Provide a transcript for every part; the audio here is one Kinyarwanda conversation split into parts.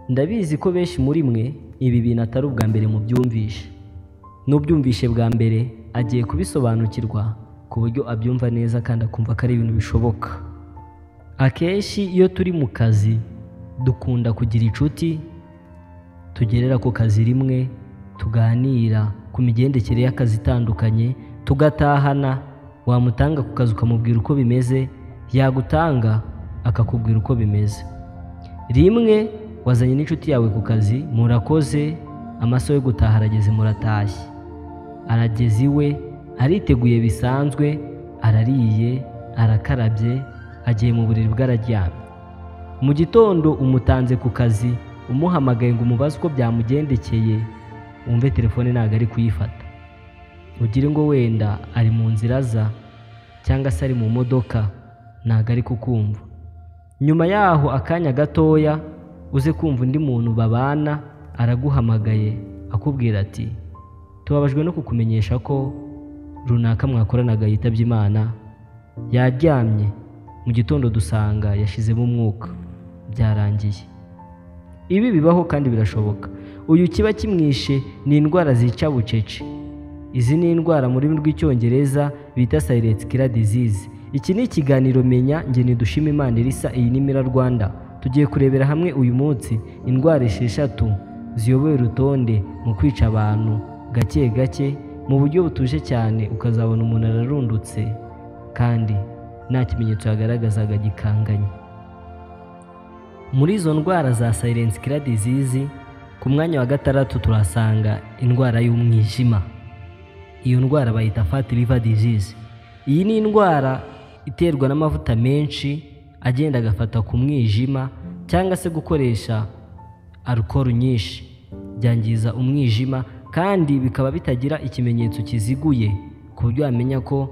Ndabizi ko benshi muri mwe ibi bintu atari ubwa mbere mubyumvishe. N'ubyumvishe bwa mbere agiye kubisobanukirwa ku buryo abyumva neza kandi akumva ko ari ibintu bishoboka. Akenshi iyo turi mu kazi dukunda kugira inshuti tugerera ku kazi rimwe, tuganira ku migendekere y'akazi itandukanye, tugatahana, wamutanga ku kazi ukamubwira uko bimeze, yagutanga akakubwira uko bimeze. Rimwe wazanye n'inshuti yawe ku kazi, murakoze, amasaha yo gutaha arageze, muratashye. Arageze iwe, ariteguye bisanzwe, arariye, arakarabye, agiye mu buriri bwe araryamye. Mu gitondo umutanze ku kazi, umuhamagaye ngo umubaze uko byamugendekeye, wumve telefone ntabwo ari kuyifata. Ugire ngo wenda ari mu nzira aza cyangwa se ari mu modoka, ntabwo ari kukumva. Nyuma yaho akanya gatoya uze kumva undi muntu babana araguhamagaye akubwira ati tubabajwe no kukumenyesha ko runaka mwakoranaga yitabye Imana, yaryamye, mu gitondo dusanga yashizemo umwuka, byarangiye. Ibi bibaho kandi birashoboka. Uyu kiba kimwishe ni indwara zica bucece. Izi ni indwara mu rurimi rw'Icyongereza bita silent killer disease. Iki ni ikiganiro Menya, njye ni Dushime Imana Elisa, iyi ni Mira Rwanda. Tugiye kurebera hamwe uyu munsi indwara 6 ziyoboye urutonde mu kwica abantu gake gake mu buryo butuje cyane, ukazabona umuntu ararundutse kandi nta kimenyetso yagaragazaga gikanganye. Muri izo ndwara za silent killer disease, ku mwanya wa 6 turasanga indwara y'umwijima. Iyo ndwara bayita fatty liver disease. Iyi ni indwara iterwa n'amavuta menshi agenda agafata ku mwijima cyangwa se gukoresha alcohol nyinshi, byangiza umwijima kandi bikaba bitagira ikimenyetso kiziguye ku buryo wamenya ko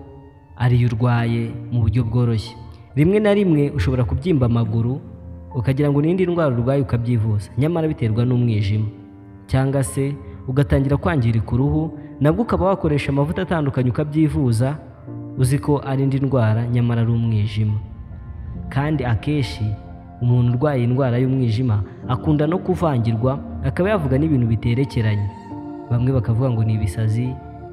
ariyo urwaye mu buryo bworoshye. Rimwe na rimwe ushobora kubyimba amaguru ukagira ngo n'indi ndwara urwaye ukabyivuza, nyamara biterwa n'umwijima, cyangwa se ugatangira kwangirika uruhu, nabwo ukaba wakoresha amavuta atandukanye ukabyivuza uzi ko ari indi ndwara, nyamara ari umwijima. Kandi akenshi umuntu urwaye indwara y'umwijima akunda no kuvangirwa, akaba yavuga n'ibintu biterekeranye. Bamwe bakavuga ngo ni ibisazi,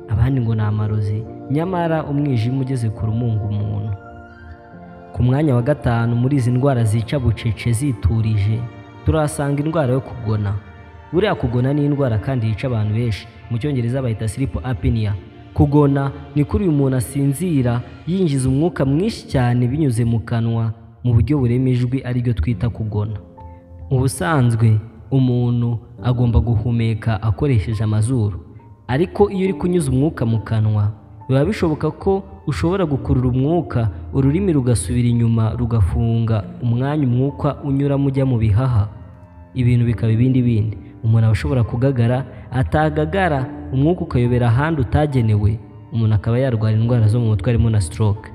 abandi ngo ni amarozi, nyamara umwijima ugeze ku rumunga umuntu. Ku mwanya wa 5 muri izi ndwara zica bucece ziturije, turasanga indwara yo kugona. Buriya kugona ni indwara kandi yica abantu benshi, mu Cyongereza bayita sleep apnea. Kugona ni kuri uyu muntu asinzira yinjiza umwuka mwinshi cyane binyuze mu kanwa mu buryo burema ijwi, ariryo twita kugona. Ubusanzwe umuntu agomba guhumeka akoresheje amazuru, ariko iyo uri kunyuza umwuka mu kanwa biba bishoboka ko ushobora gukurura umwuka, ururimi rugasubira inyuma rugafunga umwanya umwuka unyuramo ujya mu bihaha, ibintu bikaba ibindi bindi. Umuntu aba ashobora kugagara, atagagara umwuka ukayobera ahandi utagenewe, umuntu akaba yarwara indwara zo mu mutwe harimo na stroke.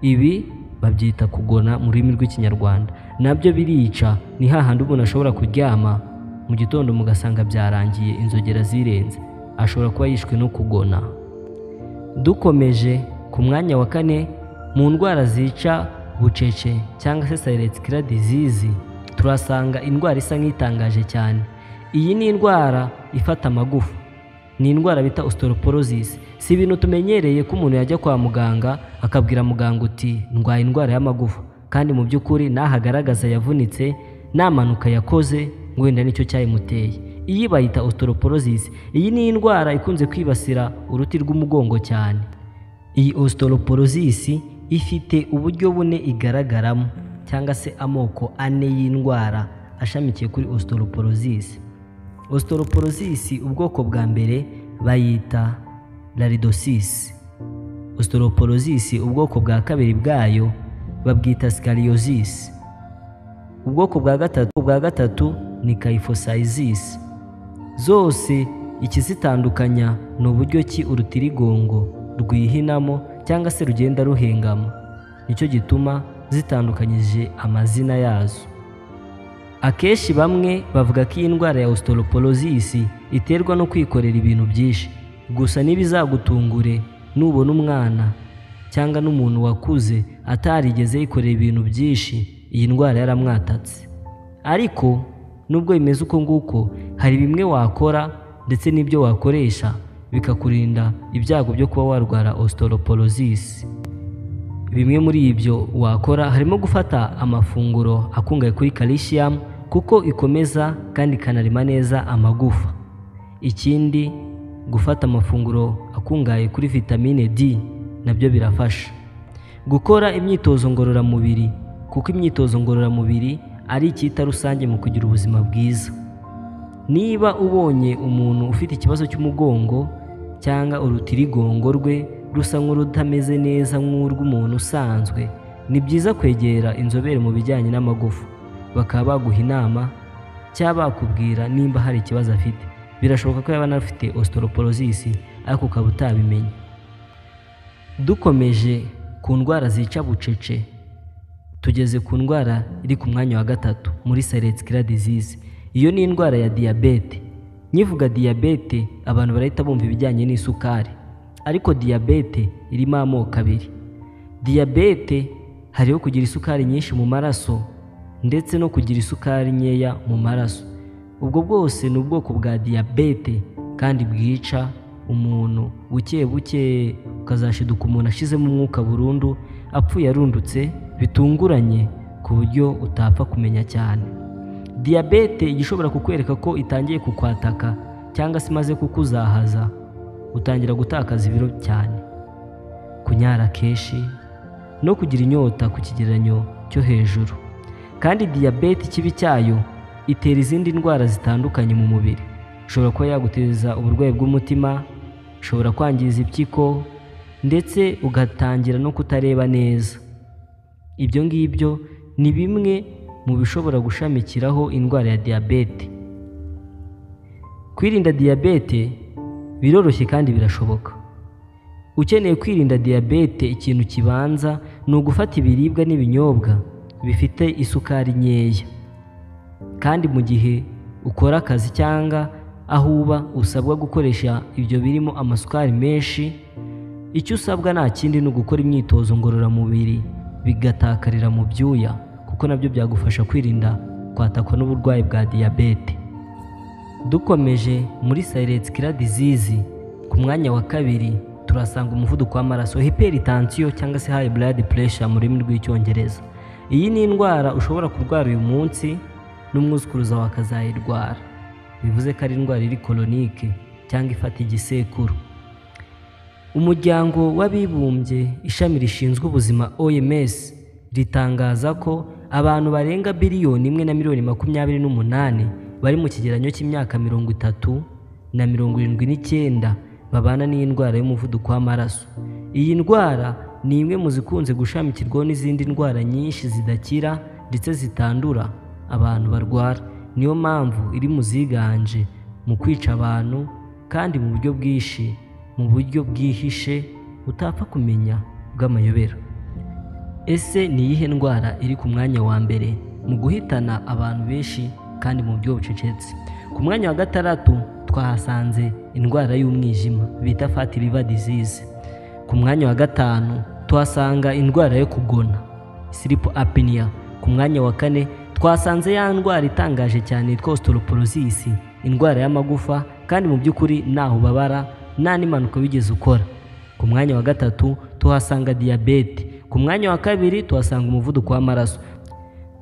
Ibi babyita kugona mu rurimi rw'Ikinyarwanda. Nabyo birica, ni hahandi umuntu ashobora kuryama mu gitondo mugasanga byarangiye, inzogera zirenze, ashobora kuba yishwe no kugona. Dukomeje ku mwanya wa 4 mu ndwara zica bucece cyangwa se silent killer disease, turasanga indwara isa nk'itangaje cyane. Iyi ni indwara ifata amagufa, ni indwara bita osteoporosis. Si ibintu tumenyereye ko umuntu yajya kwa muganga akabwira muganga uti ndwaye indwara y'amagufa, kandi mu by'ukuri nahagaragaza yavunitse, nta mpanuka yakoze, wenda nicyo cyayimuteye. Iyi bayita osteoporosis. Iyi ni indwara ikunze kwibasira uruti rw'umugongo cyane. Iyi osteoporosis ifite uburyo bune igaragaramo, cyangwa se amoko 4 y'indwara ashamikiye kuri osteoporosis. Osteoporosis ubwoko bwa mbere bayita laridosis. Osteoporosis ubwoko bwa kabiri bwayo babwita scoliosis. Ubwoko bwa gatatu ni kyphosis. Zose ikizitandukanya ni uburyo ki urutirigongo rwihinamo cyangwa se rugenda ruhengama, nicyo gituma zitandukanyije amazina yazo. Akenshi bamwe bavuga ko iyi ndwara ya osteoporosis iterwa no kwikorera ibintu byinshi. Gusa ntibizagutungure nubona umwana cyangwa n'umuntu wakuze atarigeze yikorera ibintu byinshi, iyi ndwara yaramwatatse. Ariko nubwo bimeze uko nguko, hari bimwe wakora ndetse n'ibyo wakoresha bikakurinda ibyago byo kuba warwara osteoporosis. Bimwe muri ibyo wakora harimo gufata amafunguro akungahaye kuri calcium kuko ikomeza kandi ikanarema neza amagufa. Ikindi, gufata amafunguro akungahaye kuri vitamine D nabyo birafasha. Gukora imyitozo ngororamubiri kuko imyitozo ngororamubiri ari icyita rusange mu kugira ubuzima bwiza. Niba ubonye umuntu ufite ikibazo cy'umugongo cyangwa urutirigongo rwe rusa nk'urutameze neza nk'urw'umuntu usanzwe, ni byiza kwegera inzobere mu bijyanye n'amagufa bakaba baguha inama cyangwa bakubwira nimba hari ikibazo afite. Birashoboka ko yaba anafite osteoporosis ariko ukaba utabimenya. Dukomeje ku ndwara zica bucece, tugeze ku ndwara iri ku mwanya wa 3 muri silent killer disease. Iyo ni indwara ya diyabete. Nkivuga diyabete abantu barahita bumva ibijyanye n'isukari, ariko diyabete irimo amoko abiri. Diyabete hariho kugira isukari nyinshi mu maraso ndetse no kugira isukari nkeya mu maraso. Ubwo bwose ni ubwoko bwa diyabete kandi bwica umuntu buke buke, ukazashiduka umuntu ashizemo umwuka burundu, apfuye arundutse bitunguranye ku buryo utapfa kumenya cyane. Diyabete igishobora kukwereka ko itangiye kukwataka cyangwa se imaze kukuzahaza, utangira gutakaza ibiro cyane, kunyara kenshi no kugira inyota ku kigereranyo cyo hejuru. Kandi diyabete ikibi cyayo itera izindi ndwara zitandukanye mu mubiri. Ishobora kuba yaguteza uburwayi bw'umutima, ishobora kwangiza impyiko ndetse ugatangira no kutareba neza. Ibyo ngibyo ni bimwe mu bishobora gushamikiraho indwara ya diyabete. Kwirinda diyabete biroroshye kandi birashoboka. Ukeneye kwirinda diyabete, ikintu kibanza ni ugufata ibiribwa n'ibinyobwa bifite isukari nkeya. Kandi mu gihe ukora akazi cyangwa aho uba usabwa gukoresha ibyo birimo amasukari menshi, icyo usabwa nta kindi ni ugukora imyitozo ngororamubiri bigatakarira mu byuya, kuko nabyo byagufasha kwirinda kwatakwa n'uburwayi bwa diyabete. Dukomeje muri silent killer disease, ku mwanya wa 2 turasanga umuvuduko w'amaraso, hypertension cyangwa se high blood pressure mu rurimi rw'icyongereza. Iyi ni indwara ushobora kurwara uyu munsi n'umwuzukuruza wawe akazayirwara, bivuze ko ari indwara iri koronike cyangwa ifata igisekuru. Umuryango w'abibumbye ishami rishinzwe ubuzima OMS ritangaza ko abantu barenga 1,028,000,000 bari mu kigereranyo cy'imyaka 30 na 79 babana n'iyi ndwara y'umuvuduko w'amaraso. Iyi ndwara ni imwe mu zikunze gushamikirwaho n'izindi ndwara nyinshi zidakira ndetse zitandura abantu barwara. Niyo mpamvu iri mu ziganje mu kwica abantu kandi mu buryo bwinshi, mu buryo bwihishe utapfa kumenya bw'amayobera. Ese ni iyihe ndwara iri ku mwanya wa 1 mu guhitana abantu benshi kandi mu buryo bucecetse? Ku mwanya wa 6 twahasanze indwara y'umwijima bita fatty liver disease. Ku mwanya wa 5 tuhasanga indwara yo kugona, sleep apnea. Ku mwanya wa 4 twasanze ya ndwara itangaje cyane yitwa osteoporosis, indwara y'amagufa kandi mu by'ukuri ntaho ubabara nta n'impanuka wigeze ukora. Ku mwanya wa 3 tuhasanga diyabete. Ku mwanya wa 2 tuhasanga umuvuduko w'amaraso.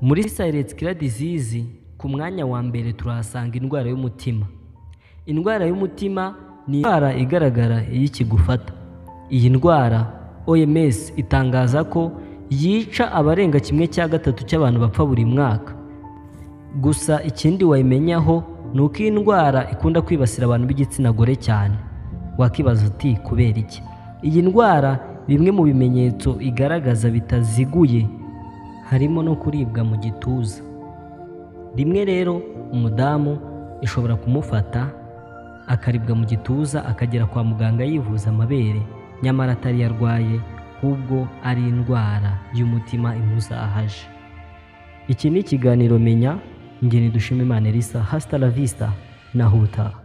Muri silent killer disease ku mwanya wa 1 turahasanga indwara y'umutima. Indwara y'umutima ni indwara igaragara iyo ikigufata. Iyi ndwara OMS itangaza ko yica abarenga 1/3 cy'abantu bapfa buri mwaka. Gusa ikindi wayimenyaho ni uko iyi ndwara ikunda kwibasira abantu b'igitsina gore cyane. Wakibaza uti kubera iki? Iyi ndwara bimwe mu bimenyetso igaragaza bitaziguye harimo no kuribwa mu gituza. Rimwe rero umudamu ishobora kumufata akaribwa mu gituza akagera kwa muganga yivuza amabere, nyamara atari yarwaye, ahubwo ari indwara y'umutima imuzahaje. Iki ni ikiganiro Menya, ngeni Dushime Imana Elisa, hasta la vista, naho ubutaha.